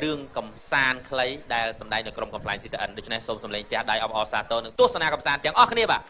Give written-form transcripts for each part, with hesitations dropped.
រឿងកំសាន្តខ្លីដែលសម្ដែងនៅក្រុមកំប្លែង CTN ដូច្នេះសូមសម្លេងផ្ទះដៃអបអរសាទរនិងទស្សនាកំសាន្តទាំងអស់គ្នាបាទ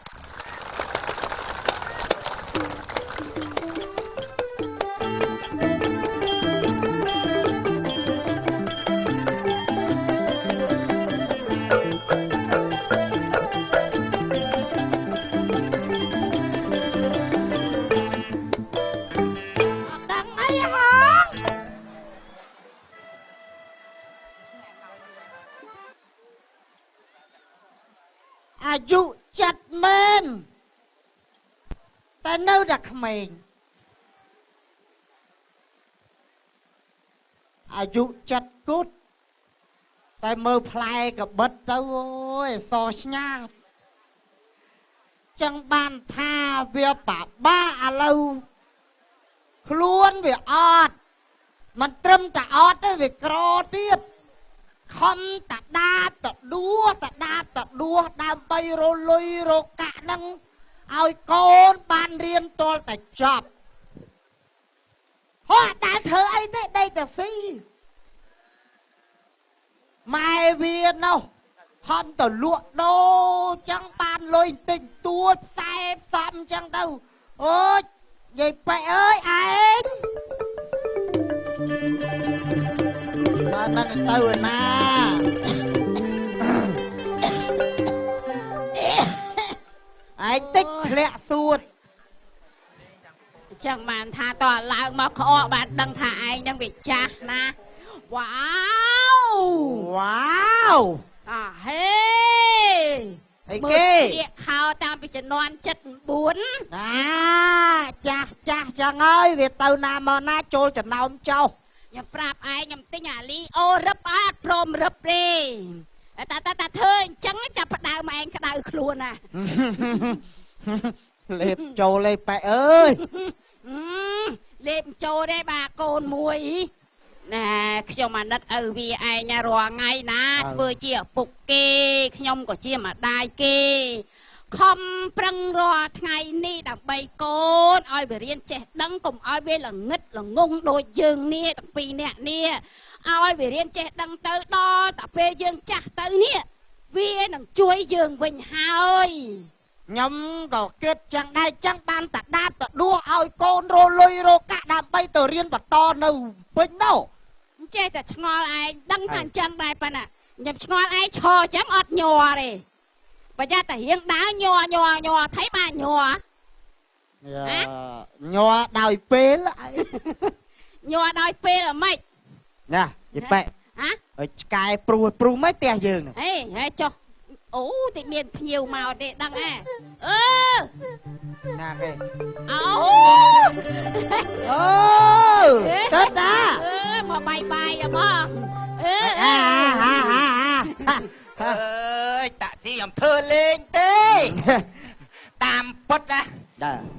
អាយុចិត្តមែនតែនៅតែក្មេងអាយុចិត្តគត់តែមើលផ្លែកបិតទៅអូយសស្ញាតចឹងបានថាវាបាបាឥឡូវខ្លួនវាអត់មិនត្រឹមតែអត់ទេវាក្រទៀតខំតាដាបតដួសតាដាបតដួសដើម្បីរលុយរកាក់នឹងឲ្យកូនបានរៀនទល់តែចប់ហោះតែធ្វើអីទេដីតែស៊ីម៉ែវានោះខំទៅលក់ដូរចឹងបានលុយតិចតួចខ្សែផ្សំចឹងទៅអូយយាយប៉ែអើយឯងបាទនឹងទៅឯណាឯងតិចធ្លាក់សួតចឹងបានថាតើឡើងមកក្អកបានដឹងថាឯងនឹងវាចាស់ណាវ៉ាវវ៉ាវអាហេអីគេមើលខោតាមពីជំនាន់74ណាចាស់ចាស់ចឹងហើយវាទៅណាមកណាចូលចំណោមចោះខ្ញុំប្រាប់ឯងខ្ញុំទិញអាលីអូរឹបអត់ព្រមរឹបទេតាតាតាធ្វើអញ្ចឹងចាប់ផ្ដើមឯងក្តៅខ្លួនណាលេបចូលឯប៉ែអើយលេបចូលទេបាទកូនមួយណែខ្ញុំអាណិតឪវាឯងណារាល់ថ្ងៃណាធ្វើជាឪពុកគេខ្ញុំក៏ជាម្ដាយគេខំប្រឹងរាល់ថ្ងៃនេះដើម្បីកូនឲ្យវារៀនចេះដឹងកុំឲ្យវាល្ងឹតល្ងងដូចយើងនេះទាំងពីរអ្នកនេះឲ្យវារៀនចេះដឹងទៅដល់តែពេលយើងចាស់ទៅនេះវានឹងជួយយើងវិញហើយខ្ញុំក៏គិតចឹងដែរចឹងបានតាដាបតដួសឲ្យកូនរលុយរកាក់ដើម្បីទៅរៀនបន្តនៅពេញនោះចេះតែឆ្ងល់ឯងដឹងថាអញ្ចឹងដែរប៉ុណ្ណាខ្ញុំឆ្ងល់ឯងឈរចឹងអត់ញ័រទេបើយ៉ាតែរៀងដើរញ័រញ័រញ័រថៃបានញ័រញ័រដោយពេលញ័រដោយពេលអ្ម៉េចណាយីប៉ែហ៎ឲ្យឆ្កែព្រុសព្រុសមិនផ្ទះយើងហេហេចុះអូតិចមានភ្ញៀវមកទេដឹងហ៎អឺណាគេអូអូទៅតាអឺមកបាយបាយអមកអឺអាហាហាអើយតាក់ស៊ីខ្ញុំធ្វើលេងទេតាមពិតណាបាទ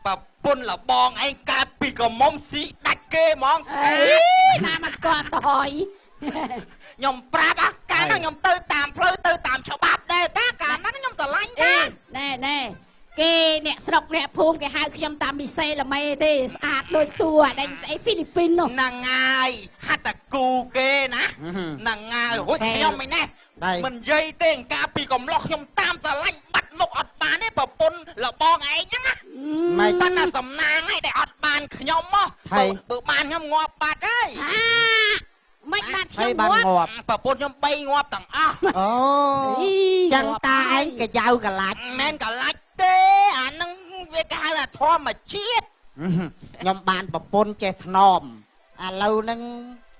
ប្រពន្ធលបងឯងកើតពីកមុំស៊ីដាច់គេហ្មងស្អាតណាមកស្គាល់តហើយខ្ញុំប្រាប់អាកាលហ្នឹងខ្ញុំទៅតាមផ្លូវទៅតាមច្បាប់ដែរតាកាលហ្នឹងខ្ញុំស្រឡាញ់តាណែណែគេអ្នកស្រុកអ្នកភូមិគេហៅខ្ញុំតាមមីសេល្មេទេស្អាតដូចតួអាដេញស្អីហ្វីលីពីននោះហ្នឹងហើយហាត់តែគូគេណាហ្នឹងហើយរួចខ្ញុំឯនេះមិននិយាយទេកាលពីកំឡោះខ្ញុំតាមស្រឡាញ់បាត់មុខអត់បានទេប្រពន្ធលបងឯងហ្នឹងណាមិនប៉ុន្តែសំណាងឯងដែលអត់បានខ្ញុំមកបើបានខ្ញុំងាប់បាត់ហើយមិនបានខ្ញុំងាប់ប្រពន្ធខ្ញុំ3ងាប់ទាំងអស់អូចឹងតាឯងកាយ៉ៅកលាច់មិនមែនកលាច់ទេអានឹងវាគេហៅថាធម្មជាតិខ្ញុំបានប្រពន្ធចេះថ្នមឥឡូវហ្នឹង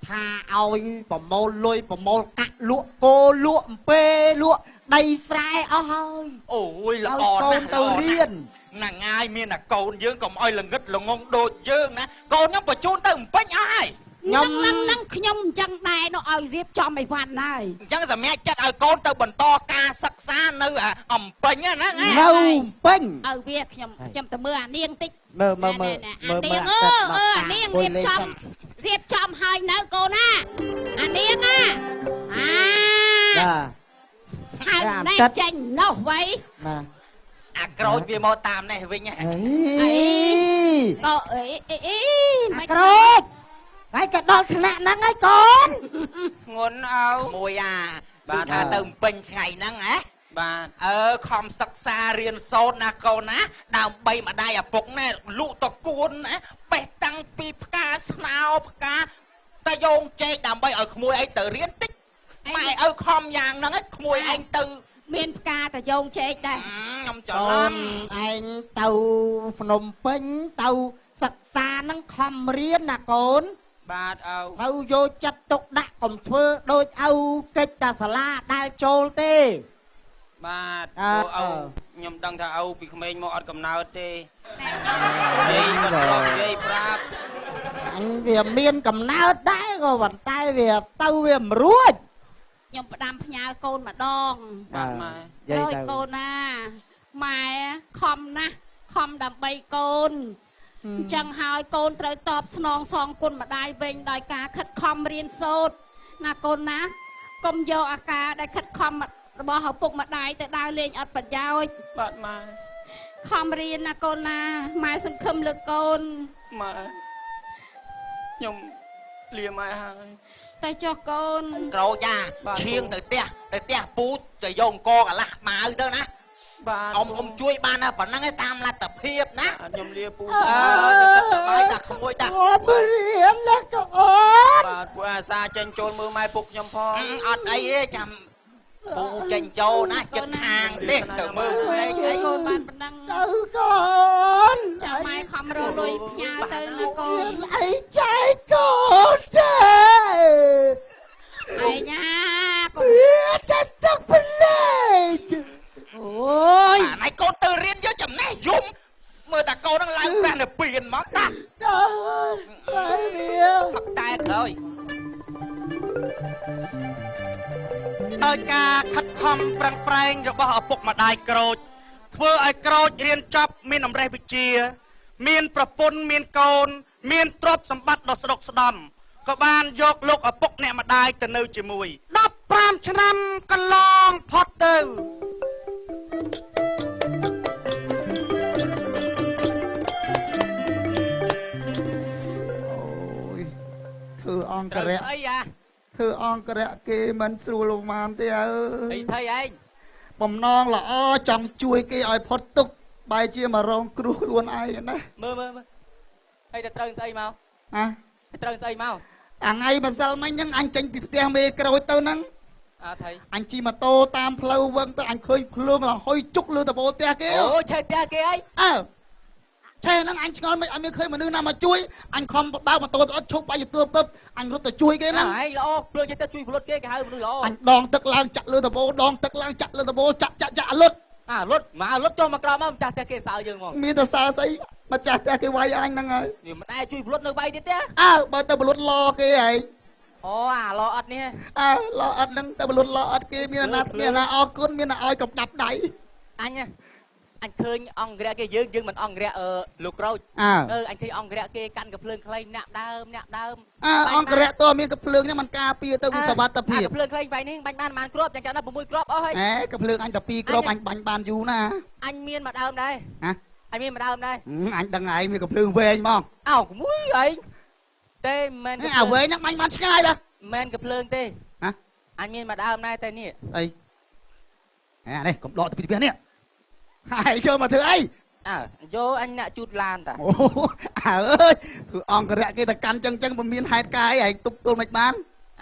ថាឲ្យប្រមូលលុយប្រមូលកាក់លក់គោលក់អំពេលក់ដីស្រែអស់ហើយអូយល្អណាស់ទៅរៀនហ្នឹងហើយមានតែកូនយើងកុំឲ្យល្ងឹតល្ងងដូចយើងណាកូនខ្ញុំបញ្ជូនទៅបំពេញអស់ហើយ ខ្ញុំនឹងខ្ញុំអញ្ចឹងដែរនោះឲ្យរៀបចំអីវ៉ាន់ហើយអញ្ចឹងសម្រាប់ចិត្តឲ្យកូនទៅបន្តការសិក្សានៅអំពេញណានៅពេញឲ្យវាខ្ញុំខ្ញុំទៅមើលអានាងតិចមើលមើលមើលអានាងអឺអានាងរៀបចំហើយនៅកូនណាអានាងណាអាហើយណែចេញនោះវ៉ៃណាអាក្រូចវាមកតាមនេះវិញអីក៏អីអីមិនក្រូច ហើយក៏ដល់ថ្នាក់ហ្នឹងហើយកូន ងន់អោ មួយអាបាទថាទៅពេញថ្ងៃហ្នឹងហ៎ បាទ អឺខំសិក្សារៀនសូត្រណាកូនណាដើម្បីម្ដាយឪពុកណែលក់តកួនណាបេះតាំងពីផ្កាស្នោផ្កាតាយោងចេកដើម្បីឲ្យក្មួយឯងទៅរៀនតិចម៉ែឪខំយ៉ាងហ្នឹងឯងក្មួយឯងទៅ មានផ្កាតាយោងចេកដែរ ខ្ញុំច្រឡំ ឯងទៅភ្នំពេញទៅសិក្សាហ្នឹងខំរៀនណាកូន បាទឪ ទៅយកចិត្តទុកដាក់កុំធ្វើដូចឪកិច្ចតាសាលាដែលចូលទេ បាទឪខ្ញុំដឹងថាឪពីក្មេងមកអត់កំណើតទេនិយាយគាត់ធ្លាប់និយាយប្រាប់ អញវាមានកំណើតដែរក៏ប៉ុន្តែវាទៅវាមិនរួច ខ្ញុំផ្ដាំផ្ញើកូនម្ដង បាទម៉ែ និយាយទៅ កូនណាម៉ែខំណាស់ខំដើម្បីកូនអញ្ចឹងហើយកូនត្រូវតបស្នងសងគុណម្ដាយវិញដោយការខិតខំរៀនសូត្រណាកូនណាកុំយកអាការដែលខិតខំរបស់ឪពុកម្ដាយទៅដើរលេងអត់ប្រយោជន៍ បាទម៉ែ ខំរៀនណាកូនណាម៉ែសង្ឃឹមលើកូន ម៉ែខ្ញុំលាម៉ែហើយ តែចុះកូន ក្រូចអាឈៀងទៅផ្ទះទៅផ្ទះពូទៅយកអង្គកន្លះម៉ាវទៅណា បាទ អ៊ំជួយបានណាប៉ុណ្ណឹងឯងតាមលទ្ធភាពណា ខ្ញុំលាពូ អឺទៅសប្បាយតាក្មួយតា អមរៀនណាកូន បាទពូអាសាចេញចូលមើលម៉ែពុកខ្ញុំផង អត់អីទេចាំពូចេញចូលណាចិត្តខាងទេទៅមើលភ្នែកអី កូនបានប៉ុណ្ណឹង ទៅកូន ចាំម៉ែខំរកលុយផ្ញើទៅណាកូន អីចែកកូនទេ ឯណាកូន វាតែទឹកភ្លេច អូយ អាណៃកូនទៅរៀនយកចំណេះយំមើលតាកូននឹងឡើងប្រាស់នៅពៀនមកតា ទៅហើយវា ផឹកតែក្រោយ ដោយការខិតខំប្រឹងប្រែងរបស់ឪពុកម្ដាយក្រូចធ្វើឲ្យក្រូចរៀនចប់មានតម្រេះវិជ្ជា មានប្រពន្ធមានកូន មានទ្រព្យសម្បត្តិដ៏ស្ដុកស្ដំក៏បានយកលោកឪពុកអ្នកម្ដាយទៅនៅជាមួយ15ឆ្នាំកន្លងផុតទៅ អូយធ្វើអង្គរៈ អីអា ធ្វើអង្គរៈគេមិនស្រួលប្រហែលទេអើ យអីថៃឯង បំណងល្អចង់ជួយគេឲ្យផុតទុក្ខបែរជាមករងគ្រោះខ្លួនឯងណា មើលមើលមើលអីទៅត្រូវស្អីមក ហ៎ ត្រូវស្អីមក អាថ្ងៃម្សិលមិញហ្នឹងអញចេញពីផ្ទះមេក្រូចទៅហ្នឹង អើថៃ អញជិះម៉ូតូតាមផ្លូវវឹងទៅអញឃើញភ្លើងលហុយជុកលើដំបូលផ្ទះគេ អូឆេះផ្ទះគេអី អើឆេះហ្នឹងអញឆ្ងល់មិនអត់មានឃើញមនុស្សណាមកជួយអញខំបើកម៉ូតូទៅអត់ឈប់បាយទទួលពឹបអញរត់ទៅជួយគេហ្នឹង ឯងល្អភ្លើងចេះទៅជួយពលរដ្ឋគេគេហៅមនុស្សល្អ អញដងទឹកឡើងចាក់លើដំបូលដងទឹកឡើងចាក់លើដំបូលចាក់ចាក់ចាក់លុត អាលុតមកលុតចុះមកក្រោមមកម្ចាស់ផ្ទះគេសើយើងហ្មង មានតែសើស្អីម្ចាស់ផ្ទះគេវាយអញហ្នឹងហើយ វាមិនដែរជួយពលរដ្ឋនៅវាយទៀតទេ អើបើទៅពលរដ្ឋឡគេហី អូអាឡអត់នេះ អើឡអត់ហ្នឹងទៅពលរដ្ឋឡអត់គេមានណាមានណាអរគុណមានណាឲ្យកំដាប់ដៃ អញអញឃើញអង្គរៈគេយើងយើងមិនអង្គរៈអឺលោកក្រូចអឺអញឃើញអង្គរៈគេកាន់កំភ្លើងខ្លីអ្នកដើមអ្នកដើម អើអង្គរៈតើមានកំភ្លើងហ្នឹងมันការពារទៅវាសុវត្ថិភាព កំភ្លើងខ្លីបាញ់នេះបាញ់បានប៉ុន្មានគ្រាប់យ៉ាងណា6គ្រាប់អស់ហើយ ហេកំភ្លើងអញតែ2គ្រាប់អញបាញ់បានយូរណា អញមានមួយដើមដែរ ហ៎ អញមានមួយដើមដែរ អញដឹងឯងមានកំភ្លើងវែងហ្មង អោមួយឯងទេមិន អាវែងហ្នឹងបាញ់បានឆ្ងាយដែរ មិនកំភ្លើងទេ ហ៎ អញមានមួយដើមដែរតែនេះ អីអានេះកុំដកទៅពីផ្ទះនេះហើយចូលមកធ្វើអី អើយកអញអ្នកជូតឡានតា អូអើអើយគឺអង្គរៈគេតែកាន់ចឹងចឹងមិនមានហេតុការអីឯងទប់ទល់មិនបាន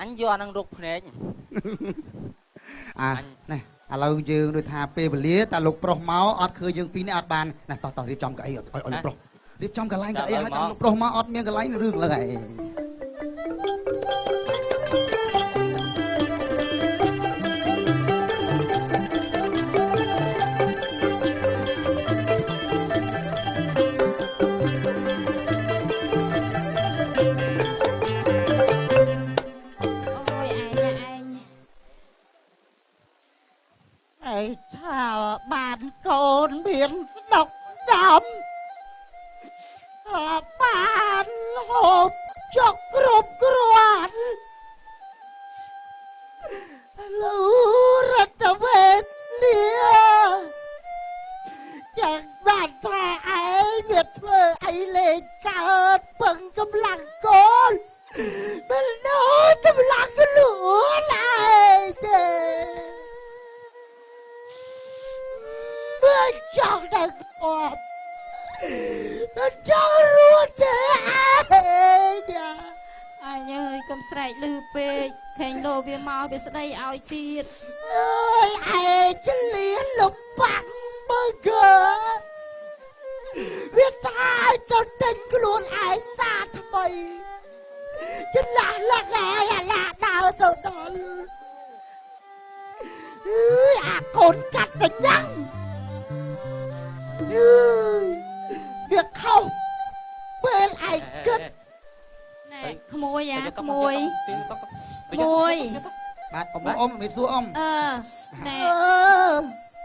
អញយកអានឹងរុកភ្នែក អានេះឥឡូវយើងដូចថាពេលវេលាតែលោកប្រុសមកអត់ឃើញយើងពីរនេះអត់បានណាតោះតោះរៀបចំកៅអីឲ្យលោកប្រុសរៀបចំកន្លែងកៅអីឲ្យតាមលោកប្រុសមកអត់មានកន្លែងរឿងឡើយ ថាបានកូនមានស្ដុកដំបានហូបចុកគ្រប់គ្រាន់លូរតវេលាចឹងបានថាឯងវាធ្វើអីលេងកើតពឹងកម្លាំងកូន មិនដូចកម្លាំងខ្លួនឯងទេមិនចង់តែស្អប់មិនចង់រស់ទេឯង អញអើយកុំស្រែកលឺពេកខេងលោវាមកវាស្ដីឲ្យទៀត អើយឯងចលៀនលំបាំងមើលកើវាថាឲ្យទៅទិញខ្លួនឯងសាថ្មីចន្លោះលឹកហើយអាឡាដើរទៅដល់អើយអាកូនកាត់ទៅញ៉ាំងអើយវាខុសពេលឯងគិត ណែក្មួយអាក្មួយក្មួយ បាទអ៊ំអ៊ំមានសួរអ៊ំ អឺណែ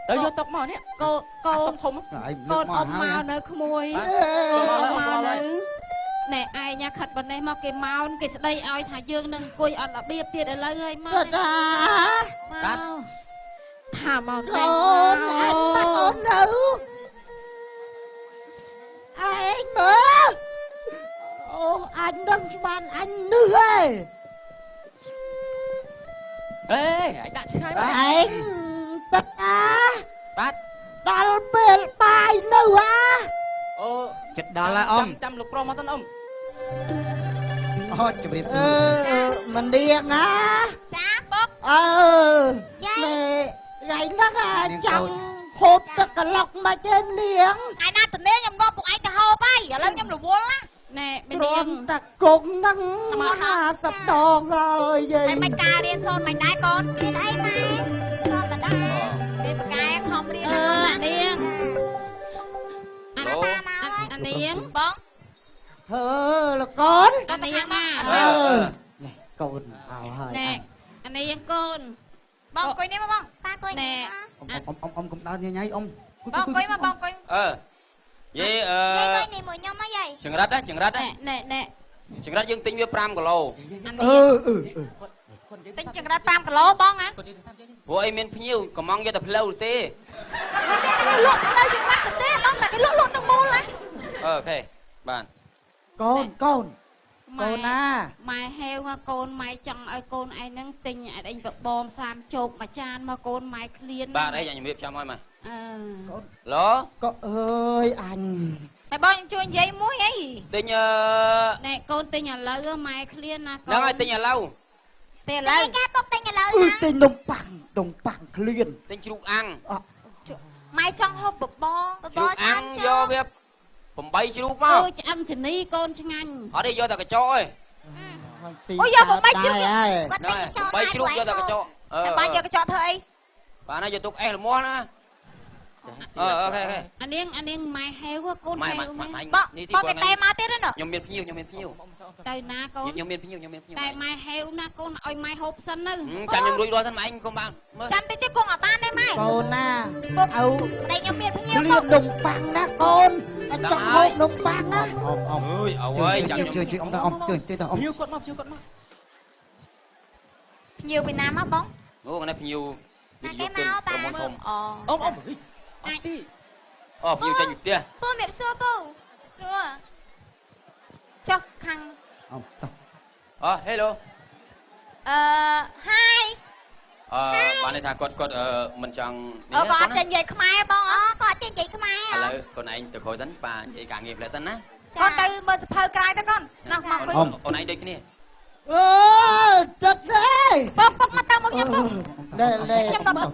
ទៅយកតុកមកនេះ កូនកូន ធំ កូនអ៊ំមកនៅក្មួយកូនអ៊ំមកនៅណែឯងខិតប៉ុណ្ណេះមកគេមោនគេស្ដីឲ្យថាយើងនឹងអង្គុយអត់របៀបទៀតឥឡូវហើយមក បាទ ថាមក កូនឯងបាត់អូននៅឯងមើលអូអញនឹងស្មានអញនេះឯង អេអញដាក់ឆ្ងាយ មកឯងទឹកអា បាទ ដល់ពេលបាយនៅអា អូ ចិត្តដល់ហើយអ៊ំ ចាំលោកប្រុសមកសិនអ៊ំ អូជំរាបសួរ មនាងណា ចាពុក អឺថ្ងៃហ្នឹងចង់ហូបទឹកក្លុកមកទេនាង ថ្ងៃណាតនាងខ្ញុំនាំពួកឯងទៅហូបហើយឥឡូវខ្ញុំរវល់ណា ណែ ទ្រាំតកុងហ្នឹង50ដងហើយយាយ ហើយមិនការរៀនសូត្រមិនដែរកូនមានអីម៉ែធម្មតារៀនបកែខំរៀន ណាកូននាង អា អានាង បង ហឺលកូន អានាងណា អឺនេះកូនអោហើយ ណែអានាងកូន បងអង្គុយនេះមកបងតាអង្គុយ ណែ អ៊ំអ៊ំអ៊ំកុំដើរញ៉ៃញ៉ៃអ៊ំ បងអង្គុយមកបងអង្គុយ អឺយាយអឺ យាយអង្គុយនេះមួយខ្ញុំមកយាយ ចង្រិតណាចង្រិត ណែណែណែ ចង្រិតយើងទិញវា5គីឡូ អឺអឺ ទិញចង្រិត5គីឡូបងហ៎ ព្រោះអីមានភ្ញៀវកំងយកតែផ្លូវទេ លក់ផ្លូវចង្រិតទៅទេបងតែគេលក់លក់ទាំងមូលណា អូខេបាទ កូនកូនកូនណា ម៉ែហេវមកកូនម៉ែចង់ឲ្យកូនឯងហ្នឹងទិញអីបបមសាមជោគមួយចានមកកូនម៉ែឃ្លាន បាទអីខ្ញុំរៀបចំឲ្យម៉ែ អឺ កូន ឡូ ក៏អើយអញ តែបងខ្ញុំជួយនិយាយមួយអី ទិញ ណែកូនទិញឥឡូវម៉ែឃ្លានណាកូន ហ្នឹងហើយទិញឥឡូវ ទិញឥឡូវគេពុកទិញឥឡូវ ណាទិញនំប៉័ងនំប៉័ងឃ្លាន ទិញជ្រូកអាំង ម៉ែចង់ហូបបបរបប អាំងយកវា8ជ្រូកមក អឺឆ្អឹងជំនីកូនឆ្ងាញ់ អត់ទេយកតែកញ្ចក់ឯង អូយក8ជ្រូកគាត់ទិញកញ្ចក់ 8ជ្រូកយកតែកញ្ចក់ តែបានយកកញ្ចក់ធ្វើអី បាទណាយកទុកអេសល្មាស់ណាអឺអូខេអូខេ អានាងអានាងម៉ែហេវកូនហេវ ម៉ែ បងបងគេតែមកទៀតណា ខ្ញុំមានភ្ញៀវខ្ញុំមានភ្ញៀវ ទៅណាកូន ខ្ញុំមានភ្ញៀវខ្ញុំមានភ្ញៀវ តែម៉ែហេវណាកូនឲ្យម៉ែហូបសិនទៅ ចាំខ្ញុំរួចរាល់សិនម៉ែឯងកុំបាន ចាំតិចទៀតគង់ឲ្យបានទេម៉ែ កូនណា ឪប្តីខ្ញុំមានភ្ញៀវ លៀបនំប៉័ងណាកូនអញចង់ហូបនំប៉័ងណា អ៊ំអ៊ំ អើយអើយចាំ ជួយជួយអ៊ំទៅអ៊ំជួយជួយទៅអ៊ំ ភ្ញៀវគាត់មកភ្ញៀវគាត់មក ភ្ញៀវពីណាមកបង អូកណែភ្ញៀវ ណាគេមកតា អូ អ៊ំអ៊ំអត់ទី អូភ្ញៀវចេញពីផ្ទះ ពូមានសួរពូសួរចុះខាង អ៊ំតោះ អូ Hello អឺ Hi អឺបានន័យថាគាត់គាត់មិនចង់ នេះគាត់អត់ចេះនិយាយខ្មែរបងអូគាត់អត់ចេះនិយាយខ្មែរ ឥឡូវកូនឯងទៅក្រោយសិនប៉ានិយាយការងារផ្លែសិនណា កូនទៅមើលសភៅក្រោយទៅកូនណោះមកវិញ អូនឯងដូចគ្នា អឺទឹកទេ ពុកពុកមកទៅមកខ្ញុំពុក ណែណែ ខ្ញុំដល់ពុក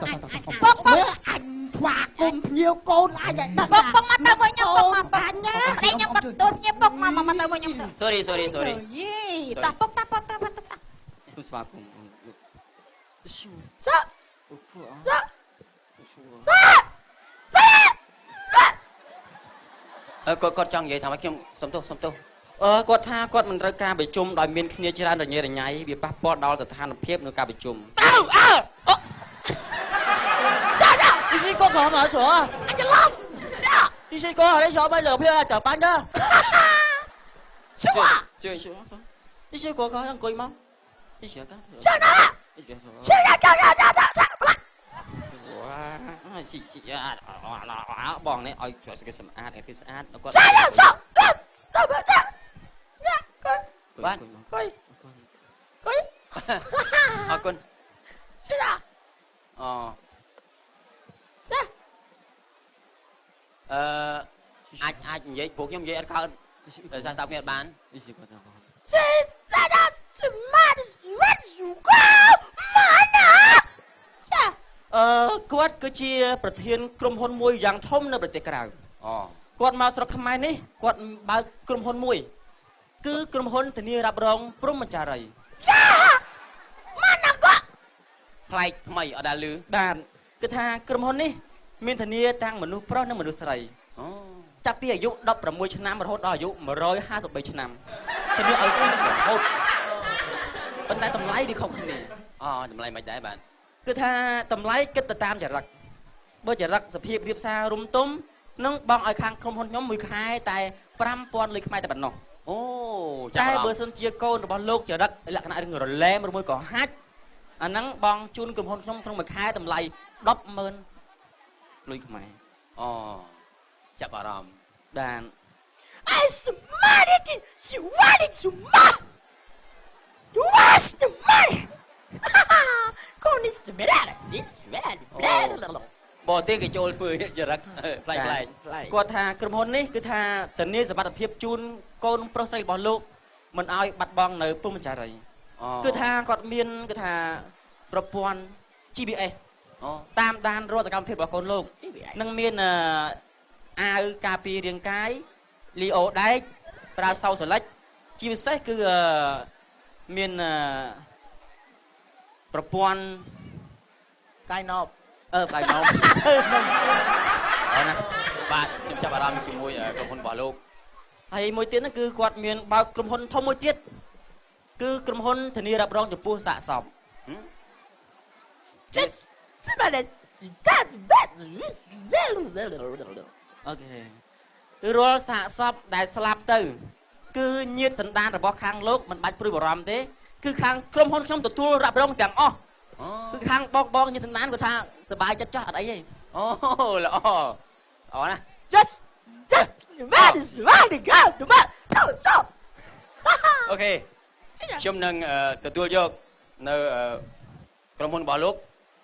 ពុកពុក អញថ្វាគុំភ្ញៀវកូនអញឲ្យដឹង ពុកពុកមកទៅមួយខ្ញុំពុកមកពុកអញណាប្តីខ្ញុំក៏ទទួលភ្ញៀវពុកមកមកទៅមួយខ្ញុំទៅ Sorry sorry sorry យីតោះពុកតោះពុកតោះពុកតោះ ស្វាគមន៍ សាសាសាសា អឺគាត់គាត់ចង់និយាយថាម៉េចខ្ញុំសុំទោសសុំទោស អឺគាត់ថាគាត់មិនត្រូវការប្រជុំដោយមានគ្នាច្រើនរញ៉េរញ៉ៃវាប៉ះពាល់ដល់ស្ថានភាពនៃការប្រជុំ អើអើអូ下你是哥哥嘛？说啊， អញច្រឡំ下 你是哥，你小妹老票啊，就班的。 ชัว ជួយជួយ你是哥哥អង្គុយមក你是哥 ชัวណាชัวจ้าจ้าจ้าจ้าจ้า វ៉ាជីជីអាបងនេះឲ្យជួយសម្អាតឲ្យគេស្អាតគាត់ ចាចាចាចាចា បាទ អង្គុយ អរគុណ 是的 អូ 是 អឺអាចនិយាយពួកខ្ញុំនិយាយអត់កើតដោយសារតាប់គ្នាអត់បាន 是大家是妈的我主公妈呢是 អឺគាត់គឺជាប្រធានក្រុមហ៊ុនមួយយ៉ាងធំនៅប្រទេសក្រៅ អូ គាត់មកស្រុកខ្មែរនេះគាត់បើកក្រុមហ៊ុនមួយគឺក្រុមហ៊ុនធានារ៉ាប់រងព្រហ្មចារី ចាម៉ាណាក៏ ប្លែកថ្មីអត់ដែលឮ បាទគឺថាក្រុមហ៊ុននេះមានធានាទាំងមនុស្សប្រុសនិងមនុស្សស្រី អូ ចាប់ពីអាយុ16ឆ្នាំរហូតដល់អាយុ153ឆ្នាំធានាឲ្យស៊ីរហូតប៉ុន្តែតម្លៃវាខុសគ្នា អូតម្លៃមិនដែរបាទ គឺថាតម្លៃគិតទៅតាមចរិតបើចរិតសភាពរៀបសាររុំទុំនឹងបងឲ្យខាងក្រុមហ៊ុនខ្ញុំមួយខែតែ5000លុយខ្មែរតែប៉ុណ្ណោះ អូ តែបើសិនជាកូនរបស់លោកចរិតលក្ខណៈរឿងរលែមឬមួយក៏ហាច់អាហ្នឹងបងជូនក្រុមហ៊ុនខ្ញុំក្នុងមួយខែតម្លៃ100,000លុយខ្មែរ អូចាប់អារម្មណ៍ បាទ អេស្មារទីស្វារីស្មា What's the money? កូននេះស្មារតីស្មារតី បរទេសគេចូលធ្វើចរិតប្លែកៗ គាត់ថាក្រុមហ៊ុននេះគឺថាធានាសុវត្ថិភាពជូនកូនប្រុសស្រីរបស់លោកមិនឲ្យបាត់បង់នៅព្រហ្មចារីគឺថាគាត់មានគឺថាប្រព័ន្ធ GPS តាមដានរាល់សកម្មភាពរបស់កូនលោកនឹងមានអាវការពាររាងកាយលីអូដែកប្រើសោសលិចជាពិសេសគឺមានប្រព័ន្ធកាយណប់ កាយណប់ អរណាបាទខ្ញុំចាប់អារម្មណ៍ជាមួយក្រុមហ៊ុនរបស់លោក ហើយមួយទៀតហ្នឹងគឺគាត់មានបើកក្រុមហ៊ុនធំមួយទៀតគឺក្រុមហ៊ុនធានារ៉ាប់រងចំពោះសាកសព អូខេរាល់សាកសពដែលស្លាប់ទៅគឺញាតិសន្តានរបស់ខាងលោកមិនបាច់ព្រួយបារម្ភទេគឺខាងក្រុមហ៊ុនខ្ញុំទទួលរ៉ាប់រងទាំងអស់គឺខាងបងញាតិសន្តានគាត់ថាសប្បាយចិត្តចោះអត់អីទេ អូល្អល្អណាស់ Just just very very good ទៅមកទៅ អូខេខ្ញុំនឹងទទួលយកនៅក្រុមហ៊ុនរបស់លោក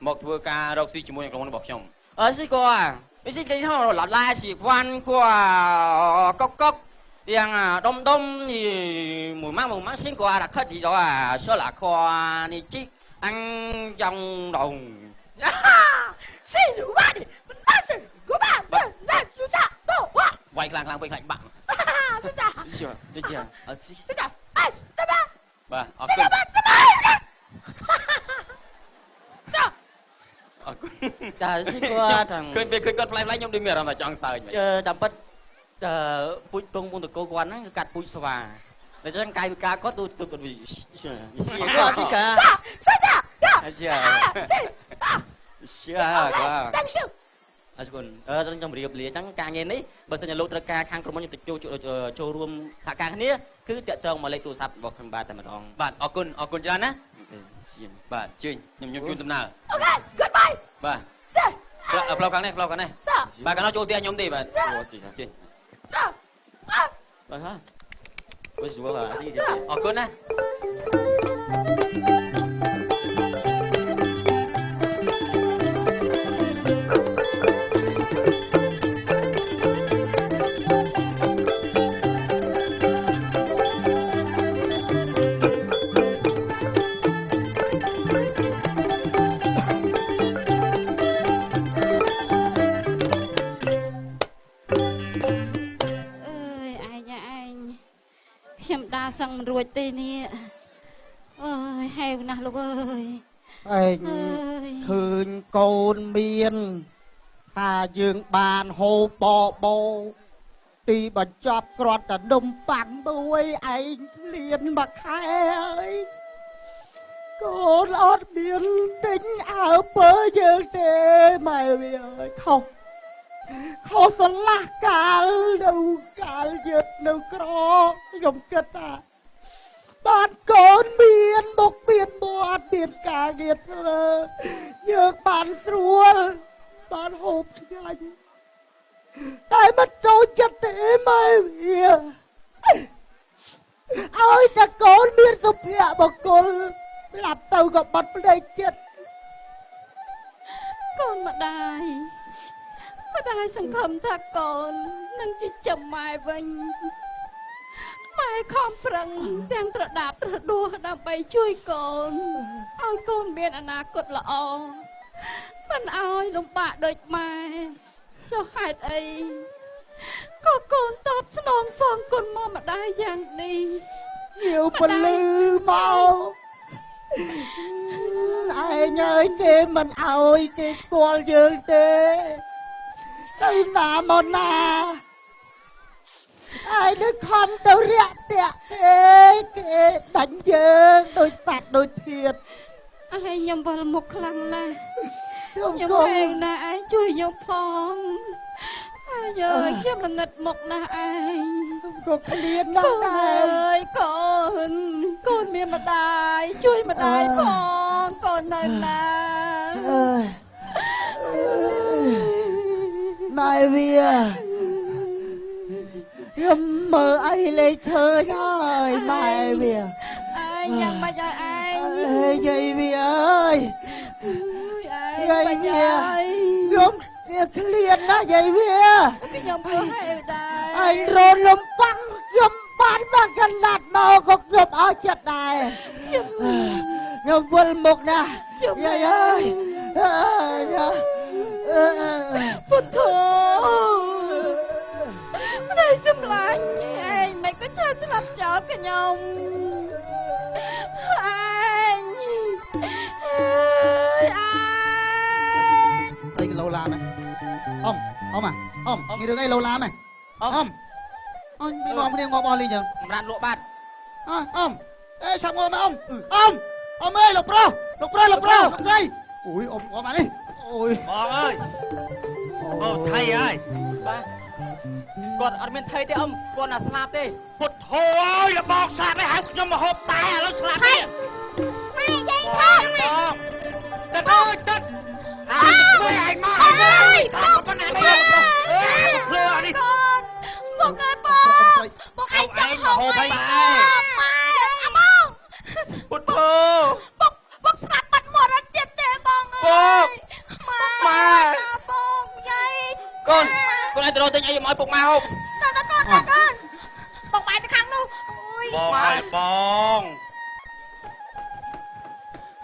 មកធ្វើការរកស៊ីជាមួយនឹងក្រុមហ៊ុនរបស់ខ្ញុំ អឺស៊ីគាត់មិនស៊ីគេហៅឡាឡាស៊ីវ៉ាន់គាត់កុកកុកយ៉ាងដុំដុំនេះមួយម៉ាំងមួយម៉ាំងស៊ីគាត់ដាក់ខិតទីចូលអាសឡាគាត់នេះជីអញចង់ដង ស៊ីវ៉ាន់មិនបានស៊ីគូបាស៊ីឡាស៊ូចាតោវ៉ា វាយខ្លាំងខ្លាំងពេកខ្លាចបាក់ ស៊ូចា ស៊ីចាអស៊ី ស៊ូចាអេស្តបា បាទអរគុណ ចា អរគុណ ចាស៊ីគាត់ទាំង ឃើញពេលឃើញគាត់ផ្លែផ្លែខ្ញុំដូចមានអារម្មណ៍ថាចង់សើច ចាំពិតពូជពងពងតកោគាត់ហ្នឹងគឺកាត់ពូជស្វាដូច្នេះកាយវិការគាត់ទូទៅគាត់វិញស៊ីគាត់ស៊ីកា ស៊ីចា ស៊ីស៊ីស៊ីគាត់ អរគុណអឺខ្ញុំជម្រាបលាអញ្ចឹងការងារនេះបើសិនជាលោកត្រូវការខាងក្រុមហ៊ុនខ្ញុំទៅចូលរួមសហការគ្នាគឺតាក់ទងមកលេខទូរស័ព្ទរបស់ខ្ញុំបាទតែម្ដង បាទអរគុណអរគុណច្រើនណាបាទជើញខ្ញុំខ្ញុំជូនដំណើរ OK goodbye បាទផ្លូវខាងនេះផ្លូវខាងនេះបាទខាងនោះចូលផ្ទះខ្ញុំទេបាទជើញ បាទហាវិញស្រួលអាស៊ី អរគុណណា សឹងមិនរួចទេនេះអើយហេវណាស់លោកអើយ ឯងឃើញកូនមានថាយើងបានហូបបបោទីបញ្ចប់គ្រាន់តែនំប៉័ងមួយឯងលៀនមួយខែហើយកូនអត់មានទិញអើពើយើងទេម៉ែវាអើយខុសខុសស្រឡះកាលនៅកាលយើងនៅក្រខ្ញុំគិតថាបានកូនមានមុខមានមាត់មានការងារធ្វើយើងបានស្រួលបានហូបឆ្ងាញ់តែមិនចូលចិត្តទេម៉ែវាឲ្យតែកូនមានសុភមង្គល ស្លាប់ទៅក៏បាត់ប្តីចិត្តកូនម្ដាយម្ដាយសង្ឃឹមថាកូននឹងចិញ្ចឹមម៉ែវិញម៉ែខំប្រឹងទាំងត្រដាបត្រដួសដើម្បីជួយកូនឲ្យកូនមានអនាគតល្អមិនឲ្យលំបាកដូចម៉ែចុះហេតុអីក៏កូនតបស្នងសងគុណមកម្ដាយយ៉ាងនេះយាវពលឺមកឯងអើយគេមិនអោយគេស្គាល់យើងទេទៅណាមកណាឯងនឹងខំទៅរាក់ទាក់គេគេដាញ់យើងដូចសត្វដូចធាតឯងខ្ញុំវិលមុខខ្លាំងណាស់ខ្ញុំហែងណាស់ឯងជួយខ្ញុំផងអាយអើយខ្ញុំល្ងិតមុខណាស់ឯងក៏ឃ្លានណាស់ដែរអើយកូនកូនមានម្ដាយជួយម្ដាយផងកូននៅណាអើយម៉ែវាខ្ញុំមើលអីលេខឃើញហើយម៉ែវាឯងយ៉ាងម៉េចឲ្យឯងអើយយាយវាអើយយាយវាខ្ញុំវាឃ្លានណាស់យាយវាខ្ញុំព្រោះហៅដែរឯងរនលំប៉ាំងខ្ញុំបានមកកណ្ដាត់មកក៏ខ្ញុំអោចិត្តដែរខ្ញុំវិលមុខណាស់យាយអើយពុទ្ធោប្តីសម្លាញ់ឯងមិនក៏ឆាស្លាប់ចោលខ្ញុំឯងអីឡូឡាមែនអ៊ំអ៊ំអ៊ំមានរឿងអីឡូឡាមែនអ៊ំអញមាននាំគ្នាងាប់អស់លីចឹងសម្រាប់លក់បាត់អអ៊ំអេឆាប់ងាប់មកអ៊ំអ៊ំអ៊ំអើយលោកប្រុសលោកប្រុសលោកប្រុសលោកស្រីអូយអ៊ំងាប់មកនេះអូយបងអើយអូថៃហើយបាទគាត់អត់មានថៃទេអ៊ំគាត់ណាស្លាប់ទេពុទ្ធោអើយលបងស្លាប់ហើយហៅខ្ញុំមកហូបតែឥឡូវស្លាប់ទេម៉ែយាយថងបងទឹកអើយទឹកហើយជួយឯងមកហើយស្លាប់ប៉ុណ្ណានេះភ្លើអានេះ មកអើយបងបងឯងចង់ហូបអីម៉ែអាមកពុទ្ធោបងបងស្លាប់បាត់មាត់អត់ចិត្តទេបងអើយម៉ែបងយាយកូនកូនឯងទៅរកទិញអីមកឲ្យពុកម៉ែហូបតើតើកូនតើកូនបងម៉ែទៅខាងនោះអូយបងហើយបង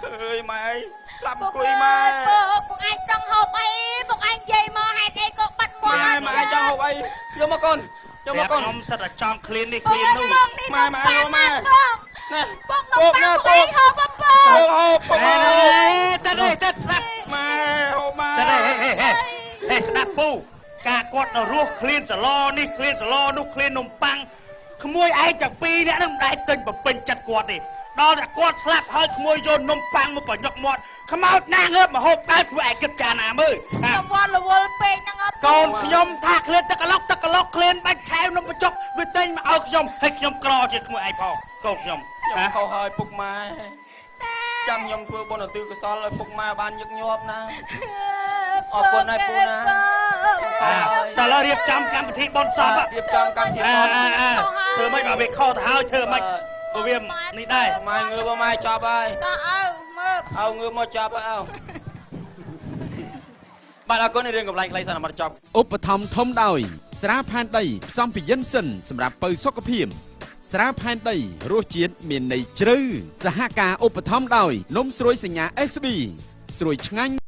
អើយម៉ែស្លាប់អង្គុយម៉ែបងបងឯងចង់ហូបអីបងឯងនិយាយមកហេតុអីក៏បាត់មាត់ម៉ែម៉ែចង់ហូបអីយកមកកូនយកមកកូនខ្ញុំសិតតែចង់ឃ្លាននេះឃ្លាននោះម៉ែម៉ែយកម៉ែណាបងបងណាបងហូបបងហូបបងតែនេះតែស្ដាប់ម៉ែហូបម៉ែតែហេហេហេស្ដាប់ពូការគាត់នៅរស់ឃ្លានសឡនេះឃ្លានសឡនោះឃ្លាននំប៉័ងក្មួយឯងទាំងពីរអ្នកនឹងមិនដែលទិញបំពេញចិត្តគាត់ទេដល់តែគាត់ស្លាប់ហើយក្មួយយកនំប៉័ងមកបញ្ញុកមាត់ខ្មោចណាងើបមកហូបតែធ្វើឯងគិតចាណាមើលខ្ញុំវល់រវល់ពេកហ្នឹងអត់កូនខ្ញុំថាឃ្លានទឹកកឡុកទឹកកឡុកឃ្លានបាច់ឆែវនំបញ្ចុកវាទិញមកឲ្យខ្ញុំហើយខ្ញុំក្រជាក្មួយឯងផងកូនខ្ញុំខុសហើយពុកម៉ែចាំខ្ញុំធ្វើបុណ្យឧទ្ទិសកុសលឲ្យពុកម៉ែបានញឹកញាប់ណាអរគុណហើយពូណាតើឥឡូវរៀបចំកម្មវិធីបុណ្យសពរៀបចំកម្មវិធីបុណ្យធ្វើម៉េចបើវាខុសទៅហើយធ្វើម៉េចក៏វានេះដែរម៉ែងើបម៉ែចប់ហើយតើអើមើលអើងើបមកចប់ហើយអើបាទអរគុណរឿងកំឡែងខ្លីសិនមកចប់ឧបត្ថម្ភធំដោយស្រាផែនដីផ្សំពីយិនសិនសម្រាប់បើសុខភាពស្រាផែនដីរសជាតិមានន័យជ្រៅសហការឧបត្ថម្ភដោយនំស្រួយសញ្ញា SB ស្រួយឆ្ងាញ់